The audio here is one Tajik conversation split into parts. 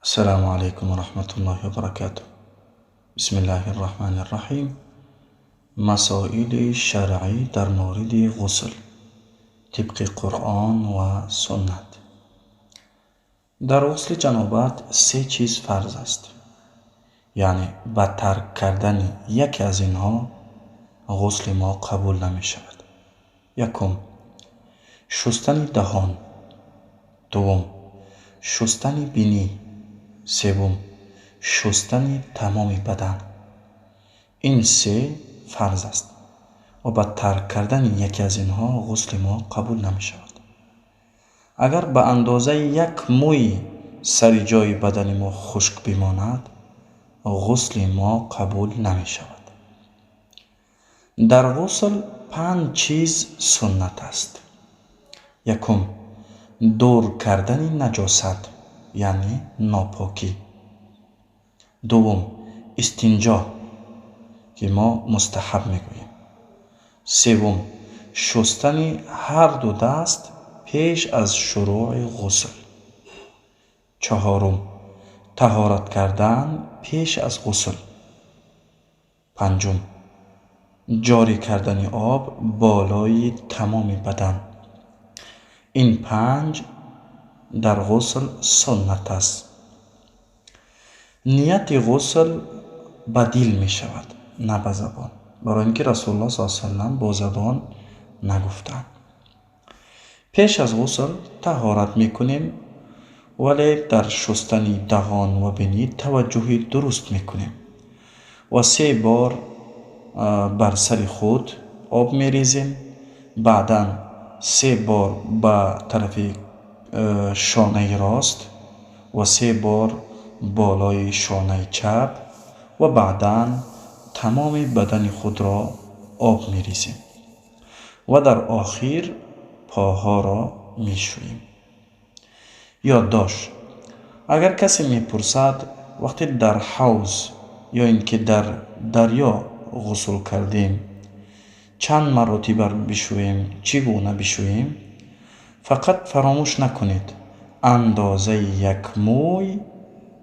Ассалому алайкум ва раҳматуллоҳи ва баракатуҳ. Бисмиллаҳи рраҳмани рраҳим. Масоили шаръӣ дар мавриди ғусл тибқи Қуръон ва суннат. Дар ғусли ҷанобат се чиз фарз аст. Яъне ба тарк кардани яке аз инҳо ғусли мо қабул намешавад. Якум: шустани даҳон. Дуввум: шустани бинӣ. Севум: шустани тамоми бадан. Ин се фарз аст ва ба тарк кардани яке аз инҳо ғусли мо қабул намешавад. Агар ба андозаи як мӯи сари ҷои бадани мо хушк бимонад, ғусли мо қабул намешавад. Дар ғусл панҷ чиз суннат аст. Якум: дур кардани наҷосат, яъне нопокӣ. Дуввум: истинҷо, ки мо мустаҳаб мегӯем. Севум: шустани ҳарду даст пеш аз шурӯъи ғусл. Чаҳорум: таҳорат кардан пеш аз ғусл. Панҷум: ҷорӣ кардани об болои тамоми бадан. Ин панҷ дар ғусл суннат аст. Нияти ғусл ба дил мешавад, на ба забон, барои ин ки Расулуллоҳ саллаллоҳу алайҳи васаллам бо забон нагуфтанд. Пеш аз ғусл таҳорат мекунем, вале дар шустани даҳон ва бинӣ таваҷҷӯҳи дуруст мекунем ва се бор бар сари худ об мерезем, баъдан се бор ба тарафи шонаи рост ва се бор болои шонаи чап ва баъдан тамоми бадани худро об мерезем ва дар охир поҳоро мешӯем. Ёддошт: агар касе мепурсад, вақте дар ҳавз ё ин ки дар дарё ғусл кардем, чанд маротиба бишӯем, чӣ гуна бишӯем, фақат фаромӯш накунед, андозаи як мӯй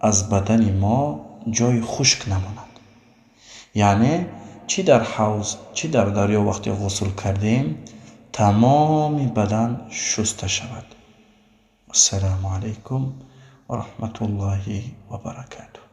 аз бадани мо ҷои хушк намонад. Яъне чӣ дар ҳавз, чӣ дар дарё вақте ғусл кардем, тамоми бадан шуста шавад. Ассалому алайкум ва раҳматуллоҳи ва баракатуҳ.